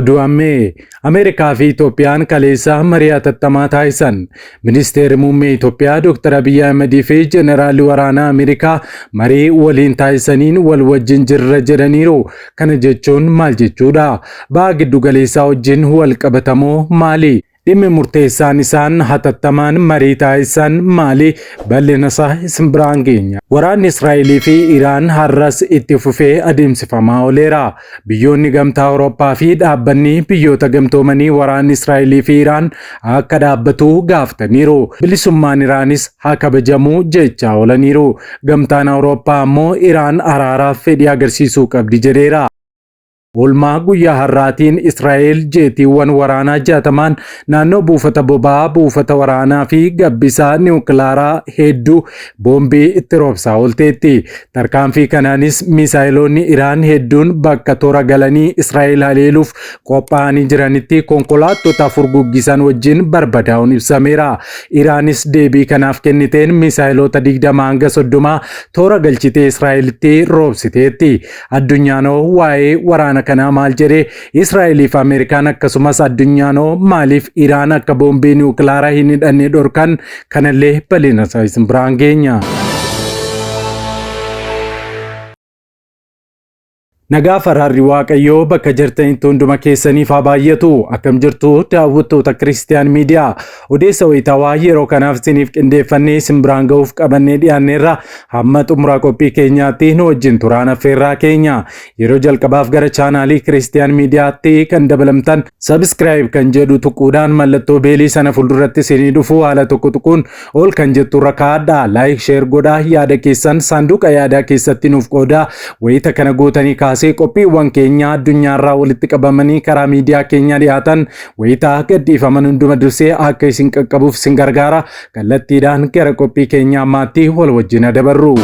Oduu ammee Ameerikaa fi Itoophiyaan kaleessa marii hatattamaa taasisan. Ministeerri Muummee Itoophiyaa Dr. Abiyyi Ahimedii fi Jeneraalli Waraanaa Ameerikaa marii waliin taasisaniin wal wajjin jirra jedhaniiru. Kana jechuun maal jechuudha? Baha giddugaleessaa wajjin wal qabatamoo maali? Dhimmi murteessaan isaan hatattamaan marii taasisan maali? Bal'ina isaa isin biraan geenya. Waraanni Israa'elii fi Iraan har'as itti fufee adeemsifamaa ooleera. Biyyoonni Gamtaa Awurooppaa fi dhaabbanni biyyoota gamtoomanii waraanni Israa'elii fi Iraan akka dhaabbatu gaafataniiru. Bilisummaan Iraanis haa kabajamu jechaa oolaniiru. Gamtaan Awurooppaa ammoo Iraan araaraaf fedhii agarsiisuu qabdi jedheera. Oolmaa guyyaa har'aatiin Israa'el jeetiiwwan waraanaa 60n naannoo buufata boba'aa, buufata waraanaa fi gabbisaa niwukilaaraa hedduu boombii itti roobsaa oolteetti. Tarkaanfii kanaanis miisaayiloonni Iraan hedduun bakka toora galanii Israa'el haleeluuf qophaa'anii jiranitti konkolaattota furguggisan wajjin barbadaa'uun ibsameera. Iraanis deebii kanaaf kenniteen miisaayiloota 20 hanga 30 toora galchitee Israa'elitti roobsiteetti. Addunyaanoo waa'ee waraana kanaa maal jedhe? Israa'eliif Ameerikaan akkasumas addunyaanoo maaliif Iraan akka boombii niwukilaaraa hin hidhanne dhorkan? Kanallee bal'ina isaa isin biraan geenya. Nagaa faraarri Waaqayyoo bakka jirtanitti hunduma keessaniif haa baay'atu. Akkam jirtu daawwattoota Kiristiyaan Miidiyaa. Odeessa wayitaawaa yeroo kanaaf isiniif qindeeffannee isin biraan ga'uuf qabannee dhiyaanneerra. Hamma xumura qophii keenyaatti nu wajjin turaan affeerraa keenya. Yeroo jalqabaaf gara chaanaalii Kiristiyaan Miidiyaatti kan dabalamtan subscribe kan jedhu tuquudhaan mallattoo beelii sana fuulduratti isinii dhufu haala tokko tuquun ol kan jettu irra kaa'adha. Like, share godhaa yaada keessan saanduqa yaadaa keessatti nuuf qoodaa. Wayita kana gootanii kaasee qophiiwwan keenya addunyaarraa walitti qabamanii karaa miidiyaa keenyaa dhiyaatan wayita gadhiifaman hunduma dursee akka isin qaqqabuuf isin gargaara. Kallattiidhaan gara qophii keenya ammaatti wal wajjin adabarru.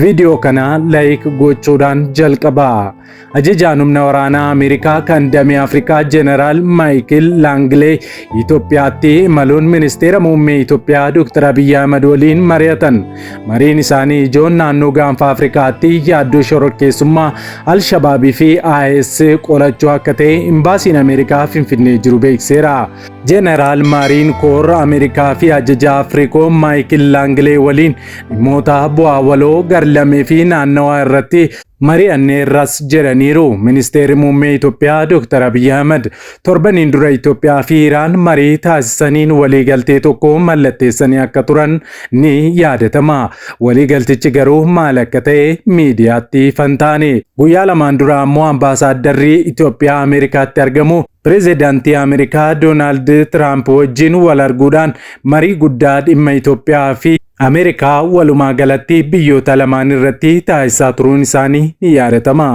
Viidiyoo kana like gochuudhaan jalqabaa. Ajajaan humna waraanaa Ameerikaa kan damee Afrikaa Jeneraal Maayikil Laangilee Itoophiyaatti imaluun ministeera muummee Itoophiyaa Dr. Abiyyi Ahmad waliin mari'atan. Mariin isaanii ijoon naannoo gaanfa Afrikaatti yaaddoo shororkeessummaa Alshabaabii fi IS qolachuu akka ta'e imbaasiin Ameerikaa Finfinnee jiru beeksiseera. Jeneraal Maariin Koor Ameerikaa fi ajajaa Afriikoom Maayikil Laangilee waliin dhimmoota bu'aa waloo garlamee fi naannawaa irratti mari'anneerras jedhaniiru. Ministeerri Muummee Itoophiyaa Dr. Abiyyi Ahmad torbaniin dura Itoophiyaa fi Iraan marii taasisaniin waliigaltee tokko mallatteessanii akka turan ni yaadatama. Waliigaltichi garuu maal akka ta'e miidiyaatti ifa hin taane. Guyyaa lamaan dura ammoo ambaasaaddarri Itoophiyaa Ameerikaatti argamu Pireezidaantii Ameerikaa Doonaald Tiraamp wajjin wal arguudhaan marii guddaa dhimma Itoophiyaa fi Ameerikaa walumaa galatti biyyoota lamaan irratti taasisaa turuun isaanii ni yaadatama.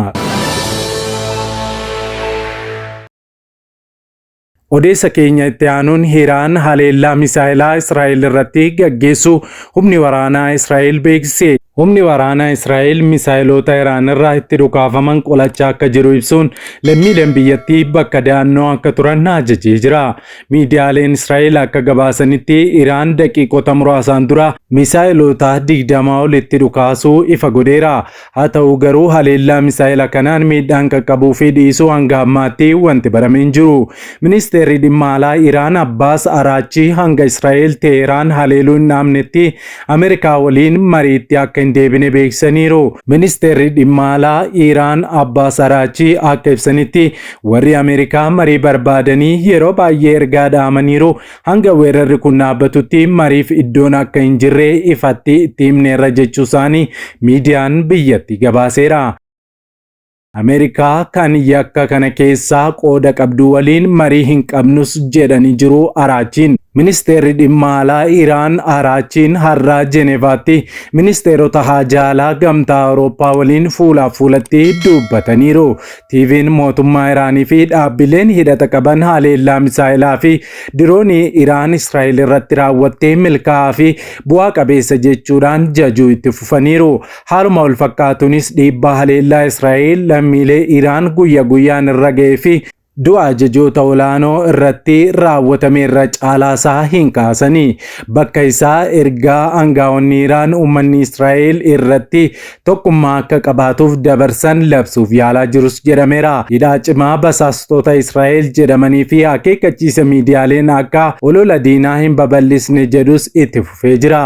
Odeessa keenya itti aanuun Iraan haleellaa misaa'elaa Israa'el irratti gaggeessuu humni waraanaa Israa'el beeksise. Humni waraanaa Israa'el misaa'eloota Iraan irraa itti dhukaafaman qolachaa akka jiru ibsuun lammiileen biyyattii bakka da'annoo akka turan ajajee jira. Miidiyaaleen Israa'el akka gabaasanitti Iraan daqiiqota muraasaan dura misaa'eloota 20 ol itti dhukaasuu ifa godheera. Haa ta'u garuu haleellaa misaa'ela kanaan miidhaan qaqqabuu fi dhiisuu hanga ammaatti wanti barame hin jiru. Ministeerri dhimma alaa Iraan Abbaas Araachii hanga Israa'el Teheraan haleeluu hin dhaabnetti Ameerikaa waliin mariitti akka hin deebine beeksisaniiru. Ministeerri dhimma alaa Iraan Abbaas Araachii akka ibsanitti warri Ameerikaa marii barbaadanii yeroo baay'ee ergaa dhaamaniiru. Hanga weerarri kun dhaabbatutti mariif iddoon akka hin jirre ifatti itti himneerra jechuusaanii miidiyaan biyyattii gabaaseera. Ameerikaa kan yakka kana keessaa qooda qabdu waliin marii hin qabnus jedhanii jiru Araachiin. Ministeerri dhimma alaa Iraan Araachiin har'a Jenevaatti ministeerota haajaa alaa gamtaa Awurooppaa waliin fuulaaf fuulatti dubbataniiru. TV'n mootummaa Iraanii fi dhaabbileen hidhata qaban haleellaa misaa'elaa fi diroonii Iraan Israa'el irratti raawwattee milkaa'aa fi bu'aa qabeessa jechuudhaan jajuu itti fufaniiru. Haaluma walfakkaatuunis dhiibbaa haleellaa Israa'el lammiilee Iraan guyya guyyaan irra ga'ee fi Du'a ajajoota olaanoo irratti raawwatame irra caalaasaa hin kaasani. Bakka isaa ergaa aangaa'onni Iraan uummanni Israa'el irratti tokkummaa akka qabaatuuf dabarsan labsuuf yaalaa jirus jedhameera. Hidhaa cimaa basaastota Israa'el jedhamanii fi akeekkachiisa miidiyaaleen akka olola diinaa hin babal'isne jedhus itti fufee jira.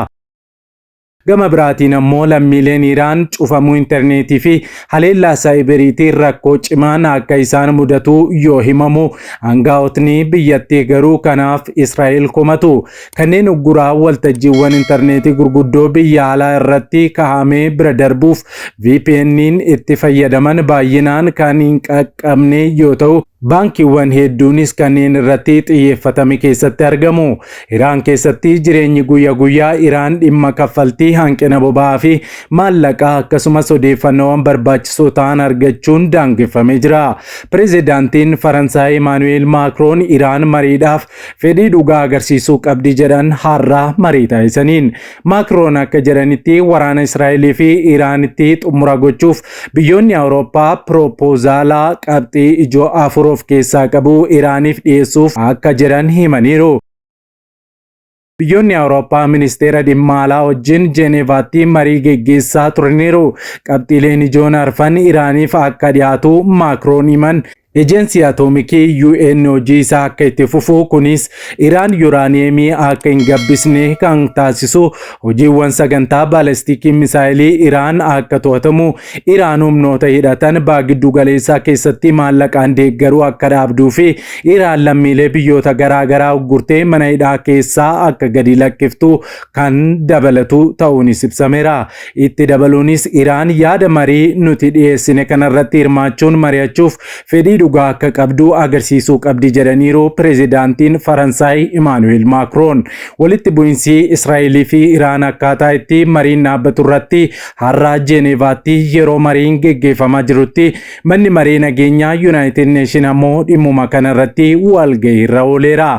Gama biraatiin ammoo lammiileen Iraan cufamuu intarneetii fi haleellaa saayiberiitiin rakkoo cimaan akka isaan mudatu yoo himamu, aangaa'otni biyyattii garuu kanaaf Israa'el komatu. Kanneen ugguraa waltajjiiwwan intarneetii gurguddoo biyya alaa irratti kaa'amee bira darbuuf VPN'n itti fayyadaman baay'inaan kan hin qaqqabne yoo ta'u, baankiiwwan hedduunis kanneen irratti xiyyeeffatame keessatti argamu. Iraan keessatti jireenyi guyyaa guyyaa Iraan dhimma kaffaltii, hanqina boba'aa fi maallaqaa, akkasumas odeeffannoowwan barbaachisoo ta'an argachuun daangeffamee jira. Pireezidaantiin Faransaay Imaanu'eel Maakroon Iraan mariidhaaf fedhii dhugaa agarsiisuu qabdi jedhan har'a marii taasisaniin. Maakroon akka jedhanitti, waraana Israa'elii fi Iraanitti xumura gochuuf biyyoonni Awurooppaa piroopoozaalaa qabxii ijoo afur of keessaa qabu Iraaniif dhiyeessuuf akka jedhan himaniiru. Biyyoonni Awurooppaa ministeera dhimma alaa wajjin Jeeneevaatti marii geggeessaa turaniiru. Qabxiileen ijoon arfan Iraaniif akka dhiyaatu Maakroon himan. Ejensii Atoomikii UN hojii isaa akka itti fufu, kunis Iraan yuuraaniyeemii akka hin gabbisne kan taasisu, hojiiwwan sagantaa baalestikii misaayilii Iraan akka to'atamu, Iraan humnoota hidhatan baha giddu galeessaa keessatti maallaqaan deeggaruu akka dhaabduu fi Iraan lammiilee biyyoota garaa garaa uggurtee mana hidhaa keessaa akka gadi lakkiftu kan dabalatu ta'uunis ibsameera. Itti dabaluunis, Iraan yaada marii nuti dhiyeessine kanarratti hirmaachuun mari'achuuf fedhii dhugaa akka qabdu agarsiisuu qabdi jedhaniiru pireezidaantiin Faransaay Imaanu'eel Maakroon. Walitti bu'iinsi Israa'elii fi Iraan akkaataa itti mariin dhaabbatu irratti har'a Jeeneevaatti yeroo mariin geggeeffamaa jirutti, manni maree nageenyaa Yuunaayitid Neeshin ammoo dhimmuma kanarratti walgahiirra ooleera.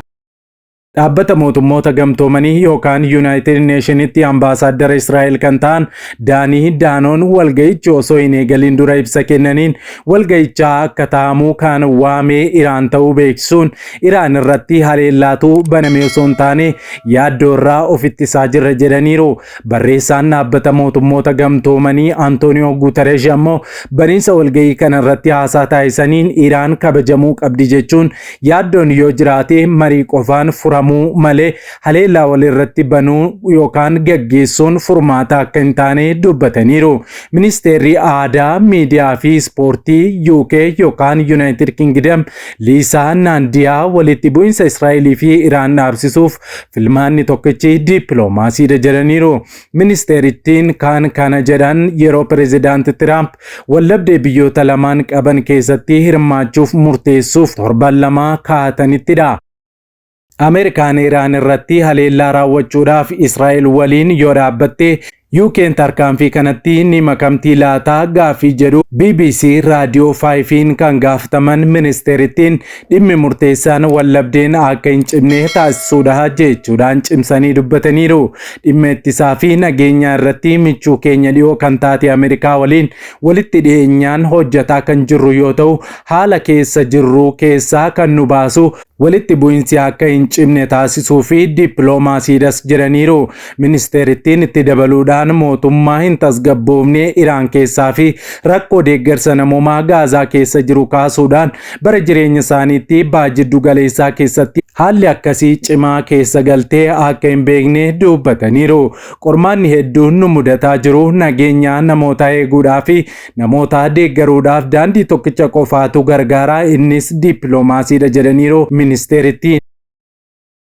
Dhaabbata Mootummoota Gamtoomanii yookaan Yuunaayitid Neeshinitti ambaasaaddara Israa'el kan ta'an Daanii Daanoon walga'ichi osoo hin eegalin dura ibsa kennaniin, walga'ichaa akka taa'amu kan waamee Iraan ta'uu beeksisuun, Iraan irratti haleellaatu baname osoo hin taane yaaddoo irraa of ittisaa jirra jedhaniiru. Barreessaan Dhaabbata Mootummoota Gamtoomanii Antooniyoo Guuteresh ammoo baniinsa walga'ii kana irratti haasaa taasisaniin, Iraan kabajamuu qabdi jechuun, yaaddoon yoo jiraate marii qofaan furamuu malee haleellaa walirratti banuu yookaan gaggeessuun furmaata akka hin taane dubbataniiru. Ministeerri Aadaa, Miidiyaa fi Ispoortii UK yookaan United Kingdom Liisaa Naandiyaa walitti bu'insa Israa'elii fi Iraan dhaabsisuuf filmaanni tokkichi dippiloomaasiidha jedhaniiru. Ministeerittiin kan kana jedhan yeroo pireezidaanti Tiraamp wallabdee biyyoota lamaan qaban keessatti hirmaachuuf murteessuuf torban 2 kaa'atanittidha. Ameerikaan Iraan irratti haleellaa raawwachuudhaaf Israa'el waliin yoo dhaabbatte UK'n tarkaanfii kanatti ni makamtii laataa gaaffii jedhu BBC Raadiyoo 5 kan gaafataman ministeerittiin, dhimmi murteessaan wallabdeen akka hin cimne taasisuudha jechuudhaan cimsanii dubbataniiru. Dhimma ittisaa fi nageenyaa irratti michuu keenya dhiyoo kan taate Ameerikaa waliin walitti dhiyeenyaan hojjetaa kan jirru yoo ta'u, haala keessa jirru keessaa kan nu baasu walitti bu'insi akka hin cimne taasisuu fi dippiloomaasiidhas jedhaniiru. Ministeerittiin itti dabaluudhaan, mootummaa hin tasgabboofne Iraan keessaa fi rakkoo deeggarsa namoomaa Gaazaa keessa jiru kaasuudhaan, bara jireenya isaaniitti baha jiddu galeessaa keessatti haalli akkasii cimaa keessa galtee akka hin beekne dubbataniiru. Qormaanni hedduun nu mudataa jiru, nageenya namootaa eeguudhaa fi namoota deeggaruudhaaf daandii tokkicha qofaatu gargaara, innis dippiloomaasiidha jedhaniiru ministeerittiin.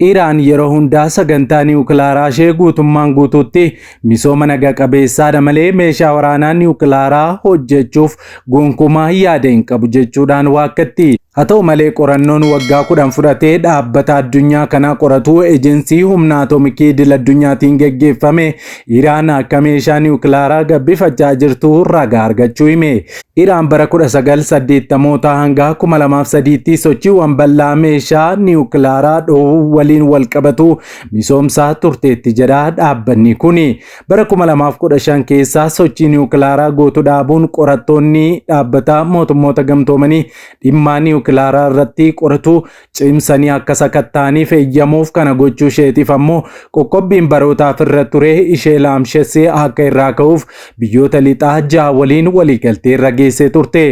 Iraan yeroo hundaa sagantaa niwukilaaraa ishee guutummaan guutuutti misooma naga qabeessaadha malee meeshaa waraanaa niwukilaaraa hojjechuuf gonkumaa yaada hin qabu jechuudhaan waakkatti. Haa ta'u malee, qorannoon waggaa 10 fudhatee dhaabbata addunyaa kanaa qoratu Ejensii Humna Atoomikii Idil Addunyaatiin geggeeffame Iraan akka meeshaa niwukilaaraa gabbifachaa jirtu ragaa argachuu hime. Iraan bara 1980moota hanga 2003tti sochiiwwan bal'aa meeshaa niwukilaaraa dhoowuu waliin wal qabatu misoomsaa turteetti jedha dhaabbanni kuni. Bara 2015 keessa sochii niwukilaaraa guutuu dhaabuun qorattoonni Dhaabbata Mootummoota Gamtoomanii dhimma niwukilaaraa niwukilaaraa irratti qoratu cimsanii akka sakatta'aniif eeyyamuuf kana gochuu isheetiif ammoo qoqqobbiin barootaaf irra ture ishee laamshessee akka irraa ka'uuf biyyoota lixaa ja'a waliin waliigaltee irra geessee turte.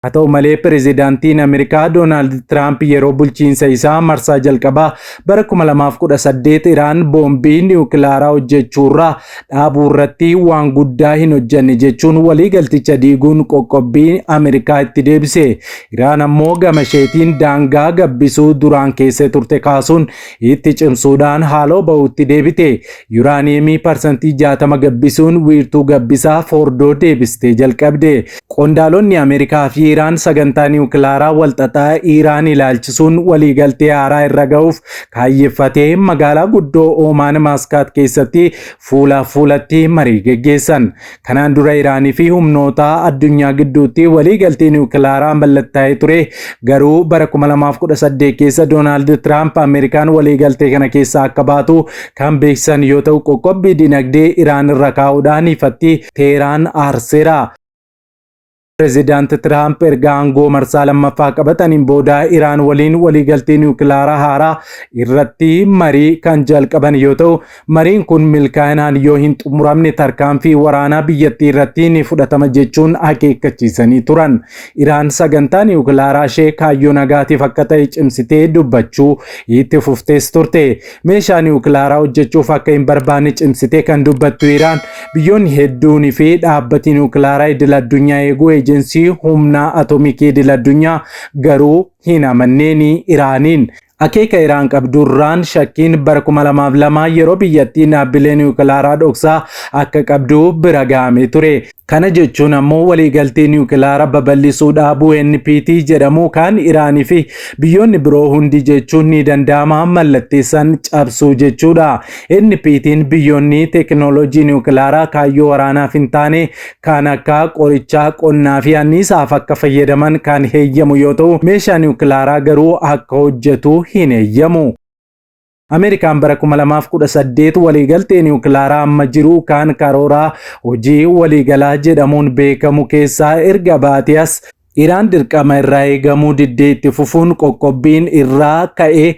Haa ta'u malee, pireezidaantiin Ameerikaa Doonaald Tiraamp yeroo bulchiinsa isaa marsaa jalqabaa bara 2018 Iraan boombii niwukilaaraa hojjechuurraa dhaabuu irratti waan guddaa hin hojjenne jechuun waliigalticha diiguun qoqqobbii Ameerikaa itti deebise. Iraan ammoo gama isheetiin daangaa gabbisuu duraan keessee turte kaasuun itti cimsuudhaan haaloo bahuutti deebite. Yuraaniyeemii 60% gabbisuun wiirtuu gabbisaa Foordoo deebistee jalqabde. Qondaalonni Ameerikaa fi Iraan sagantaa niwukilaaraa walxaxaa Iraan ilaalchisuun waliigaltee haaraa irra ga'uuf kaayyeffatee magaalaa guddoo Oomaan Maaskaat keessatti fuula fuulatti marii geggeessan. Kanaan dura Iraanii fi humnoota addunyaa gidduutti waliigaltee niwukilaaraa mallattaa'ee ture. Garuu bara 2018 keessa Doonaald Tiraamp Ameerikaan waliigaltee kana keessaa akka baatu kan beeksisan yoo ta'u, qoqqobbii dinagdee Iraan irra kaa'uudhaan ifatti Teeraan aarseera. Pireezidaant Tiraamp erga aangoo marsaa lammaffaa qabataniin booda Iraan waliin waliigaltee niwukilaaraa haaraa irratti marii kan jalqaban yoo ta'u, mariin kun milkaa'inaan yoo hin xumuramne tarkaanfii waraanaa biyyattii irratti ni fudhatama jechuun akeekkachiisanii turan. Iraan sagantaa niwukilaaraa ishee kaayyoo nagaatiif akka ta'e cimsitee dubbachuu itti fuftees turte. Meeshaa niwukilaaraa hojjechuuf akka hin barbaanne cimsitee kan dubbattu Iraan, biyyoonni hedduunii fi dhaabbati niwukilaaraa idil addunyaa eeguu eejensii humna atoomikii idil addunyaa garuu hin amanneeni Iraaniin. Akeeka Iraan qabdurraan shakkiin bara 2002 yeroo biyyattiin dhaabbilee niwukilaaraa dhoksaa akka qabdu bira ga'amee ture. Kana jechuun ammoo waliigaltee niwukilaara babal'isuu dhaabuu NPT jedhamu kan Iraanii fi biyyoonni biroo hundi jechuun ni danda'ama mallatteessan cabsuu jechuudha. NPT'n biyyoonni teekinooloojii niwukilaaraa kaayyoo waraanaaf hin taane kan akka qorichaa, qonnaa fi anniisaaf akka fayyadaman kan heeyyamu yoo ta'u, meeshaa niwukilaaraa garuu akka hojjetu hin heeyyamu. Ameerikaan bara 2018 waliigaltee niwukilaaraa amma jiru kan karooraa hojii waliigalaa jedhamuun beekamu keessaa erga baatee as Iraan dirqama irraa eegamuu diddee itti fufuun qoqqobbiin irraa ka'ee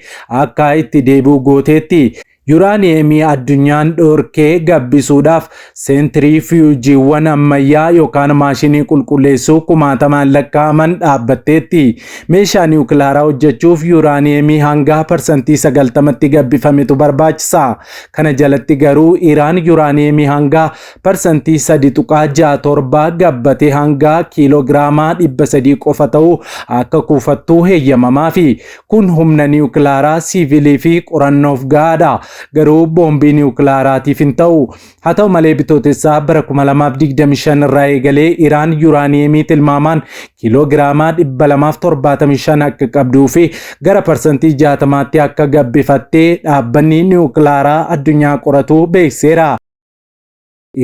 akka itti deebi'u gooteetti. Yuraaniyeemii addunyaan dhoorkee gabbisuudhaaf seentiriifiyuujiiwwan ammayyaa yookaan maashinii qulqulleessuu kumaatamaan lakkaa'aman dhaabbatteetti. Meeshaa niwukilaaraa hojjechuuf yuraaniyeemii hanga 90%tti gabbifametu barbaachisa. Kana jalatti garuu Iraan yuraaniyeemii hanga 3.67% gabbatee hanga kiiloogiraama 300 qofa ta'u akka kuufattu heeyyamamaafi. Kun humna niwukilaaraa siivilii fi qorannoof gahaadha. Garuu boombii niwukilaaraatiif hin ta'u. Haa ta'u malee, bitootessaa bara 2025 irraa eegalee Iraan yuraaniyeemii tilmaamaan kiiloogiraama 275 akka qabduu fi gara 60%tti akka gabbifattee dhaabbanni niwukilaaraa addunyaa qoratu beeksiseera.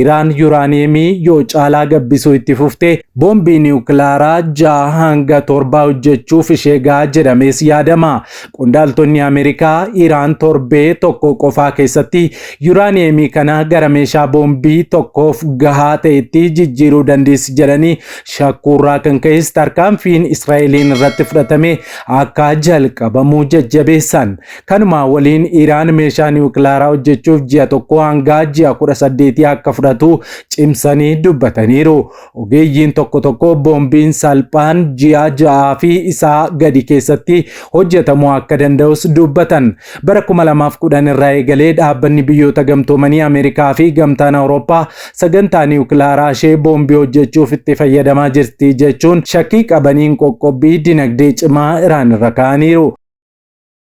Iraan yuraaniyeemii yoo caalaa gabbisuu itti fufte boombii niwukilaaraa 6 hanga 7 hojjechuuf ishee gahaa jedhamees yaadama. Qondaaltonni Ameerikaa Iraan torbee tokko qofaa keessatti yuraaniyeemii kana gara meeshaa boombii tokkoof gahaa ta'etti jijjiiruu dandeessi jedhanii shakkuurraa kan ka'es tarkaanfiin Israa'eliin irratti fudhatame akka jalqabamuu jajjabeessan. Kanuma waliin Iraan meeshaa niwukilaaraa hojjechuuf ji'a 1 hanga ji'a 18 akka fudhatu cimsanii dubbataniiru. Ogeeyyiin tokko tokko boombiin salphaan ji'a 6 fi isaa gadi keessatti hojjetamuu akka danda'us dubbatan. Bara 2010 irraa eegalee dhaabbanni biyyoota gamtoomanii, Ameerikaa fi gamtaan Awurooppaa sagantaa niwukilaaraa ishee boombii hojjechuuf itti fayyadamaa jirti jechuun shakkii qabaniin qoqqobbii dinagdee cimaa Iraan irra kaa'aniiru.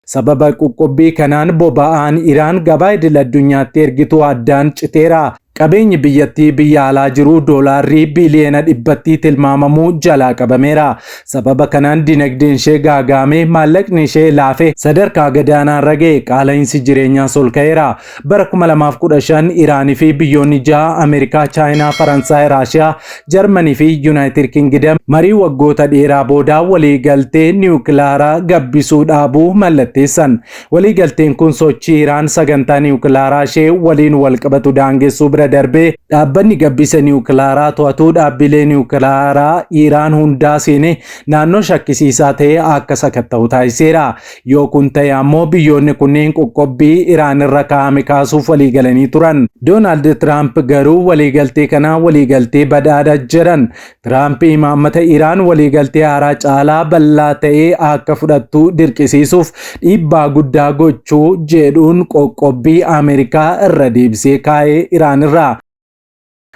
Sababa qoqqobbii kanaan boba'aan Iraan gabaa idil addunyaatti ergitu addaan citeera. Qabeenyi biyyattii biyya alaa jiru doolaarri biliyoona 100tti tilmaamamuu jalaa qabameera. Sababa kanaan dinagdeen ishee gaagaame, maallaqni ishee laafe sadarkaa gadaanaa irra ga'e, qaala'insi jireenyaas ol ka'eera. Bara 2015 Iraanii fi biyyoonni ja'a Ameerikaa, Chaayinaa, Faransaay, Raashiyaa, Jarmanii fi Yuunaayitid Kingidam marii waggoota dheeraa booda waliigaltee niwukilaaraa gabbisuu dhaabuu mallatteessan. Waliigalteen kun sochii Iraan sagantaa niwukilaaraa ishee waliin wal qabatu daangessuu bira bira darbee dhaabbanni gabbisa niwukilaaraa to'atu dhaabbilee niwukilaaraa Iraan hundaa seenee naannoo shakkisiisaa ta'e akka sakatta'u taasiseera. Yoo kun ta'e ammoo biyyoonni kunneen qoqqobbii Iraan irra kaa'ame kaasuuf waliigalanii turan. Doonaald Tiraamp garuu waliigaltee kana waliigaltee badhaadha jedhan. Tiraamp imaammata Iraan waliigaltee haaraa caalaa bal'aa ta'e akka fudhattu dirqisiisuuf dhiibbaa guddaa gochuu jedhuun qoqqobbii Ameerikaa irra deebisee kaa'ee Iraan irraa.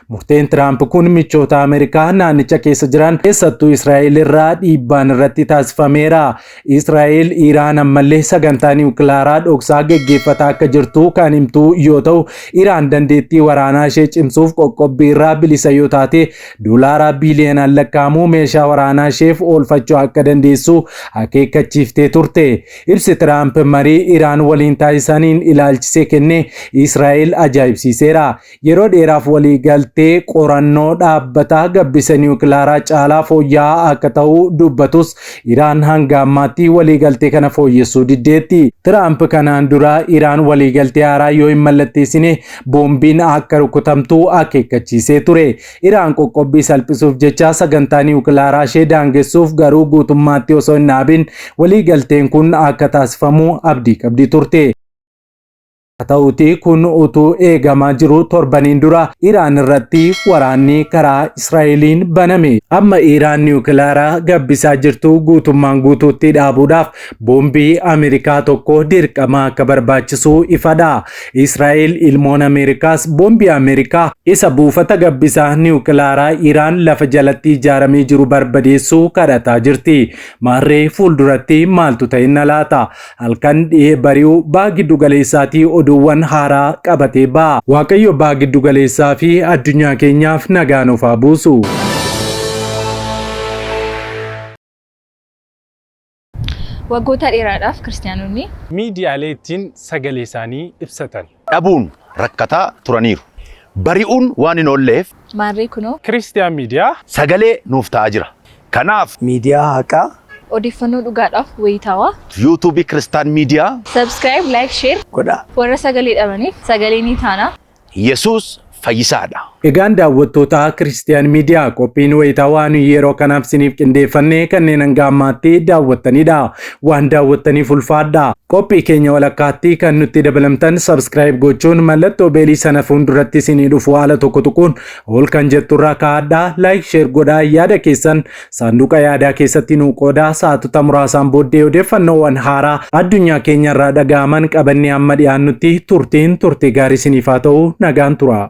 Murteen Tiraamp kun michoota Ameerikaa naannicha keessa jiran, keessattuu Israa'el irraa dhiibbaan irratti taasifameera. Israa'el Iraan ammallee sagantaa niwukilaaraa dhoksaa geggeeffataa akka jirtu kan himtu yoo ta'u, Iraan dandeettii waraanaa ishee cimsuuf qoqqobbii irraa bilisa yoo taate doolaara biiliyoonaan lakkaa'amu meeshaa waraanaa isheef oolfachuu akka dandeessu akeekkachiiftee turte. Ibsi Tiraamp marii Iraan waliin taasisaniin ilaalchisee kenne Israa'el ajaa'ibsiiseera. Yeroo dheeraaf waliigaltee qorannoo dhaabbataa gabbisa niwukilaaraa caalaa fooyya'aa akka ta'u dubbatus, Iraan hanga ammaatti waliigaltee kana fooyyessuu diddeetti. Tiraamp kanaan dura Iraan waliigaltee haaraa yoo hin mallatteessine boombiin akka rukutamtu akeekkachiisee ture. Iraan qoqqobbii salphisuuf jecha sagantaa niwukilaaraa ishee daangessuuf garuu guutummaatti osoo hin dhaabin waliigalteen kun akka taasifamu abdii qabdi turte. Haa ta'uutii, kun utuu eegamaa jiru torbaniin dura Iraan irratti waraanni karaa Israa'eliin baname. Amma Iraan niwukilaaraa gabbisaa jirtu guutummaan guutuutti dhaabuudhaaf boombii Ameerikaa tokko dirqama akka barbaachisu ifadha. Israa'el ilmoon Ameerikaas boombii Ameerikaa isa buufata gabbisaa niwukilaaraa Iraan lafa jalatti ijaaramee jiru barbadeessuu kadhataa jirti. Maarree, fuulduratti maaltu ta'inna laata? Halkan dhihee bari'u baha giddu galeessaatii oduuwwan haaraa qabatee ba'a. Waaqayyo baha giddu galeessaa fi addunyaa keenyaaf nagaa nuuf haa buusu. Waggoota dheeraadhaaf Kiristiyaanonni miidiyaalee ittiin sagalee isaanii ibsatan dhabuun rakkataa turaniiru. Bari'uun waan hin oolleef Maarree kunoo Kiristiyaan Miidiyaa sagalee nuuf ta'aa jira. Kanaaf miidiyaa haqaa odeeffannoo dhugaadhaaf wayitaawaa yuutuubii Kiristaan Miidiyaa subscribe, like, share godhaa. Warra sagalee dhabaniif sagalee ni taana. Yesuus fayyisaadha. Egaan daawwattoota Kiristiyaan Miidiyaa, qophiin wayitaawaa nuyi yeroo kanaaf isiniif qindeeffannee kanneen hanga ammaatti daawwattanidha. Waan daawwattaniif ulfaadha. Qophii keenya walakkaatti kan nutti dabalamtan subscribe gochuun mallattoo beelii sana fuulduratti isinii dhufu haala tokko tuquun ol kan jetturraa kaa'adhaa. Like, share godhaa, yaada keessan saanduqa yaadaa keessatti nuu qoodaa. Sa'aatota muraasaan booddee odeeffannoowwan haaraa addunyaa keenyarraa dhaga'aman qabannee amma dhiyaannutti turtiin turtii gaarii isiniif haa ta'u, nagaan tura.